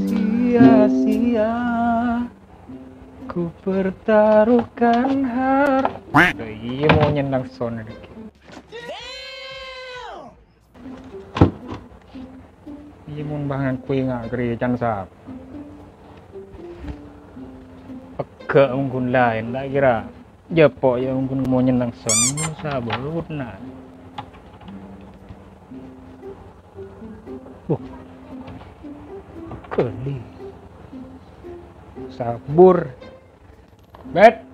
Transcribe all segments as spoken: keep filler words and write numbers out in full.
Sia-sia ku pertaruhkan har-, Iyâ, monyèn langsung. Iyâ, mon bânganan kuwi nga' kerrècan sapa? Pegghâ' ongghu laèn, ta' kèra. Jâpo' ya ongghu monyèn langsung. Sapa bâuna? Uh. Kali. Sabur. Bet.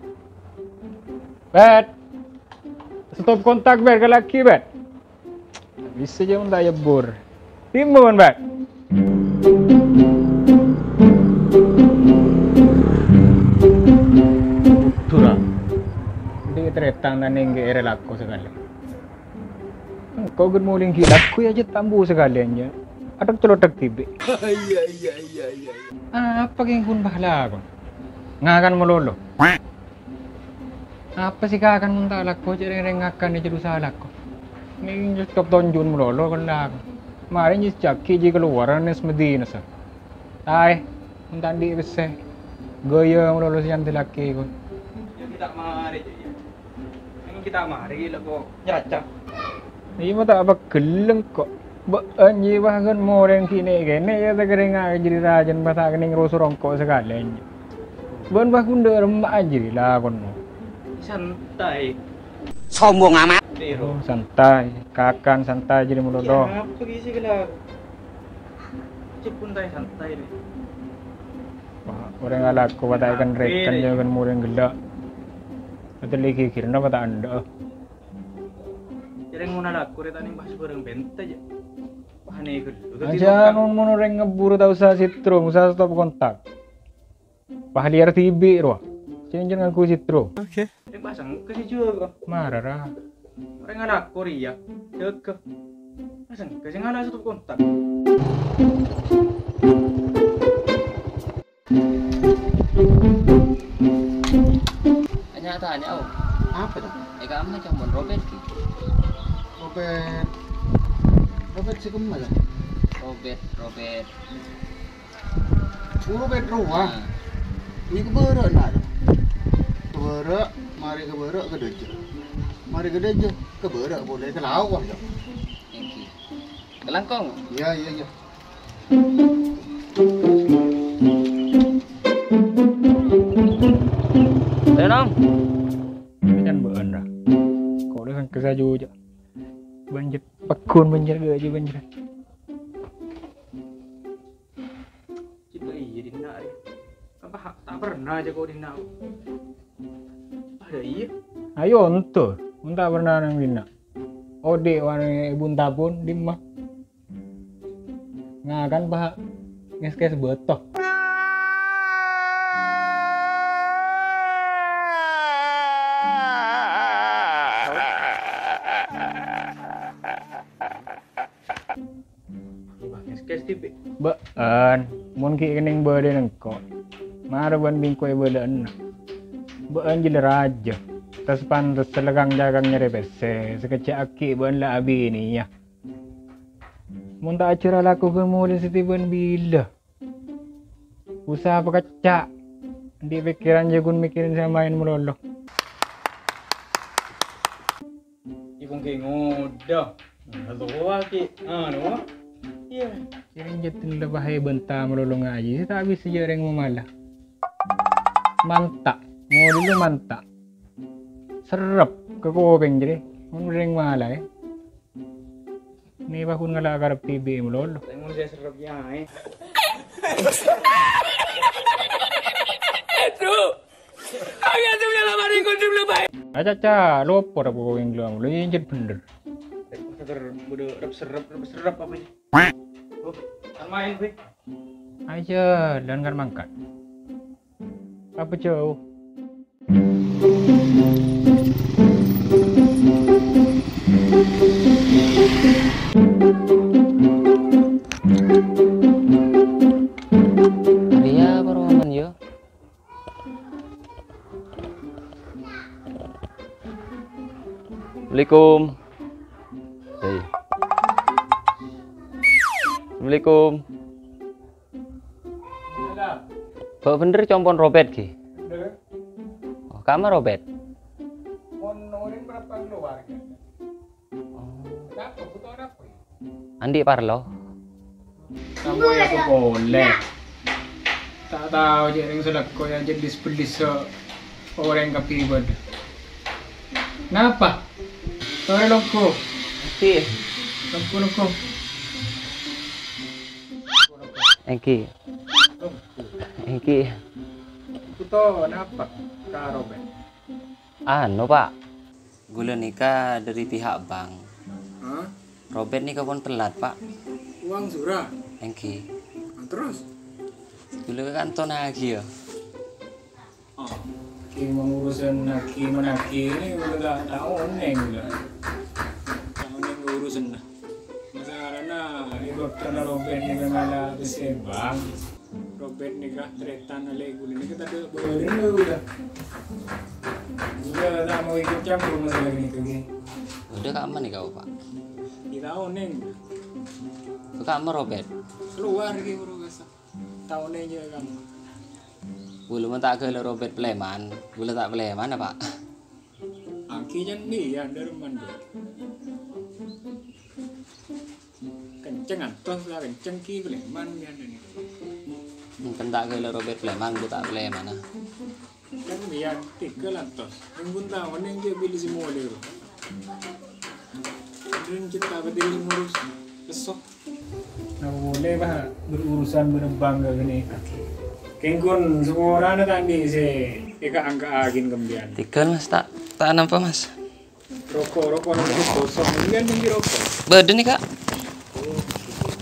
Bet. Stop kontak, Bet. Kali lagi, Bet. Bisa jâ' mon ta' èbur. Timun, Bet. Dura. Di' tarètan nèng ghi' èrè lako sakalè. Engko' ghun molè ghi' lako ya jâ' tambu sakalèyan jâ'. Atek-celotek dhibi'. Iya, iya, iya, iya, iya. Apa kèng ghun bâ' lako? Ngakan malolo. Apa sè èkakan mon ta' lako, cè' rèng-rèng ngakan jâ' dusa lako. Nèng cocok tonjun malolo kella. Marè nyècaghi jâ' kalowaran nès Madinah sa. Taè, mon ta' andi' pèssè. Ghâjâ malolo sè nyandhi lakè, kon. Ya, kita mari, ya. Ini kita mari, lako nyeraca. Iyâ, ma' ta' pagelleng, kok. Bâ'ân jiyâ bâ' ghun morèng ghi' nè'-kènè' ya, ta' kèra nga' jârèya rajâna bâ' ta' kennèng roso rongko' sakalèyan. Bâ'ân bâ' ghun dâ' remma'a jârèya lakonno. Santai. Sombong amat. Tiru. Oh, santai. Kakan santai jârèya malolo. Ya, apa ghi' sè ghelak? Cè' pon taè santai, rè. Wah, orèng alako bâ' ta' èkèn-rèkèn jâ' ghun morèng ghellâ'. Atelli ghighirna bâ' ta' endâ'. Jârèng mon alako rè ta' nèng pas bârâng pènta jâ'. Wah, nè ghellâ'. Dhâddhi Aja tongka'. Non mon orèng ngebbhur ta' osa setrum, osa stop kontak. Pas lèyar dhibi' rowa. Sèngko' nganggo setrum. Oke. Rèng pasang ke si jua kok. Mara ra. Rèng alako rèya. Jâgâ. Pasang ke sing ala stop kontak. Tanya-tanya, oh. Apa tuh? Eh, kamu cuma Robert ki. Robert. Robert si kemana? Robert, Robert. Guru Petrus, wah. Nah. Ini ke bârâ', nah. Ke bârâ', marè ke bârâ', ke dâjâ. Marè ke dâjâ, ke bârâ' polè, ke lao', wah, ya. Thank you. Ke langkong? Iya, iya, iya. Ayo, Nong. Ini kan bâ'ân, ra. Kok udah sangka saja, cak. Banjir, pegun banjir, gak aja banjir. Cita iya dinna', rè. Apa ha-, ta' pernah aja kok dinna'. Ada iya. Ayo, ento. Mun ta' pernah nang dinna'. Odi' warna ibu tabun, dimma. Ngakan, Pak. Ngeskes beto. Wah, ngeskes tipi. Bâ'ân, mon ghi' kennèng bâdâ nengko', mara bân bingko èbâlâ'âna. Bâ'ân jâlâ rajâ, tas-pantas salèkang-cakang nyarè pèssè, sakejjhâ' aghi' bâ'ân la abinèya. Mon ta' ajhâr alako ghun molè satèya bân bilâ. Usaha pakecca', andi' pèkkèran jâ ghun mèkkèrè sè maèn malolo. Ipun ki ngoda. Nah, to wa ki. Anu, wa. Iya. Kèng jâ' ten lebah è bânta malolo ngajhi, ta' bisa jâ' rèng mamala. Manta'. Model lu manta'. Serrep ka kopèng jârèya. Mon rèng mala, è. Ni, Pak, kun ngala' karep tibi malolo. Rèng mon sè serrep, ya, è. Aduh. Ayo, tuh, ya, lama nih, kunci belum, Pak. Aca, ca, lopor apa kau yang bilang? Lu injet bener. Rep serep, rep serep apa sih? Oh, kan main, Pak. Ayo, dan kan mangkat. Apa jauh? Dia apa rombongan, yo? Assalamualaikum. Hei. Assalamualaikum. Bâ' bhender compo'na Robert, ghi? Bhender. Oh, kamma Robert? Mon orèng bârâmpa keluarga. Oh. Kenapa? Butuh apa ya? Andi' parlo. Kamu ya polè. Ta' tao jhâ' rèng salèko ya jelis-belis orèng kabbhi bâdâ. Napa? Torè longko. Èngghi. Longko, longko. Èngghi. Longko. Èngghi. Butuh napa? Karo, Ben. Anu, Pak. Ghulâ nèka dâri pihak bank. Hah? Robert nèka pon telat, Pak. Uang surah? Èngghi. Nah, terus? Ghulâ ka kantor naghi, ya. Oh, ki mon urusan naghi menaghi ini ghulâ ta', ta' onèng ghulâ. Ta' onèng urusanna. Masalahna, ini dokterna Robert nèka malah pèssè bank. Robert nèka tarètan alè' ghulâ nèka tadâ' bhâlâna ghulâ. Ghulâ ta' mau ikut campur masalah nèka, ghi. Ghulâ kamma nèka, Pak? Ghi ta' onèng. Kamma Robert? Keluar ghi buru kasa. Ta' onèng jâ' kamma. Ghulâ mon ta' ghellâ' Robert palèman, ghulâ ta' palèman, Pak? Aki jan biyan dâremman, Bro. Kenceng antos la kenceng ki palèman biyan ini. Mungkin ta' ghellâ' Robert palèman, bu ta' palèman, ah. Kan biyan tiga lantos. Minggu taon yang dia pilih semua dia. Ring cipta betul ngurus. Besok. Napa polè, Pak, berurusan bân bank ghânèka? Kèng ghun saporana ta' andi' sè èka-angka'aghi sampèyan. Tigal, Mas, ta', ta' nampa, Mas. Roko', roko' nang kosong. Sampèyan andi' roko'? Bâdâ nèka.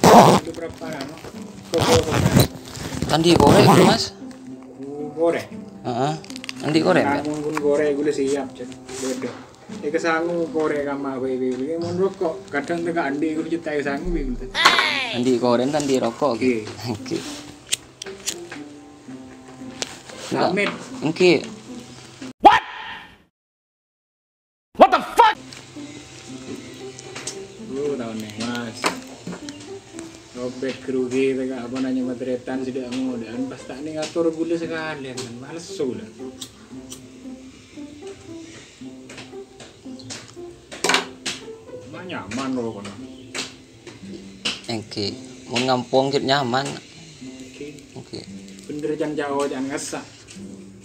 Oh, itu berapa, anu? Roko', roko'. Andi' korè', Mas. Oh, korè'? Heeh. Andi' korè', Mas? Lamun ghun korè' ghulâ siap, Cen. Bâdâ. Èkasangu korè' kamma bhâi-bhâi. Mon roko', kadhâng tèka andi' ghun cè' ta' èkasangu bhâi. Andi' korè', ta' andi' roko', ghi? Ghi. Ghi. Amit. Èngghi. What? What the fuck? Oh, taon nèng, Mas. Robek grogi tèka apa nanya matretan sida' ngodan pas ta' nèng ator ghulâ sakalèyan, kan. Males ghulâ. Ma nyaman roko'na. Èngghi, mon ngampong ghi' nyaman. Èngghi. Èngghi. Bhender can ca'-oca'an ngassa'.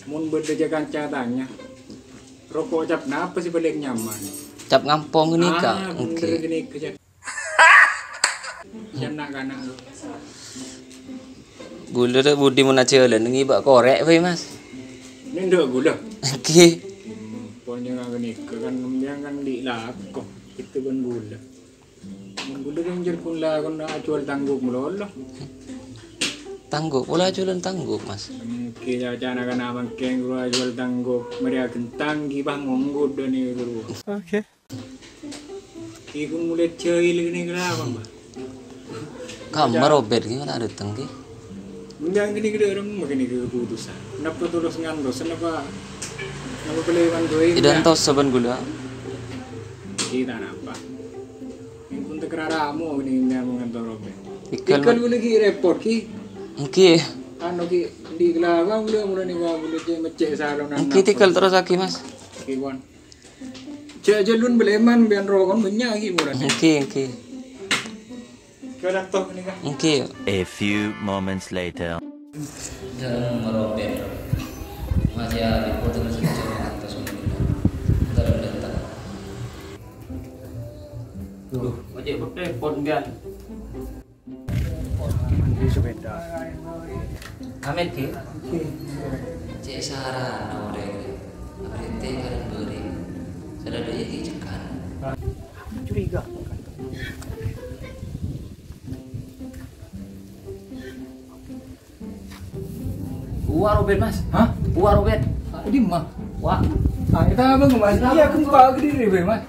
Mon bâdâ jâ kanca tanya, roko' cap napa sè palèng nyaman? Cap ngampong ghânèka. Ah, bhender èngghi. Ghânèka, Cak. Can na'-kana' lo. Ghulâ rè' budi mon ajhâlân ngibâ korè' bhâi, Mas. Nèndhâ ghulâ. Èngghi. Hmm, pon jâ' ghânèka kan sampèyan kan andi' lako. Itu kan ghulâ. Mon ghulâ kan jâr ghun lakon ajhuwâl tangguk malolo. Tangguk, pola ajhuwâlân tangguk, Mas. Èngghi, ca'-oca'na kana' mangkèn ghulâ ajhuwâl tangguk. Marè aghentang ghi' pas ngonggut dhâ' nèka ghulâ. Oke. Ghi' ghun mulai jahil ghânèka la, Bang. Kamma Robert ghi' ta' dâteng ghi'. Undang ghânèka dâ' remma ghânèka keputusan. Napa terros ngantos, napa, napa palèman ghâbây? Tidak antos saban ghulâ. Ghi' ta' napa. Èngghi tèkra ramo ghânèka ngantos Robert. Tigal, tigal ghulâ ghi' repot ghi'. Èngghi. Anu ghi' di kelawang ghulâ mulai nèka ghulâ cè' mèccè' salonan. Èngghi napa. Tigal terros lagi, Mas. Ghi' wan. Jhâ', jhâ' lun palèman bân rokon bânnya' ghi' moran. Èngghi, èngghi. Kèra toh nèka. Èngghi. A few moments later. Dâlem merobet. Masih ada foto terus. Duh, ngajak bete pon bân. Di sepeda. Amit, Ki. Cè' sarana orèng rè. Aberrèntè karèn bâri'. Sadhâjâ yâ, Ki, cekkan. Curiga. Wah, Robert, Mas. Hah? Wah, Robert. Di mana? Wah. Ah, kita abang, Mas. Iya, gempa gede nih, Mas.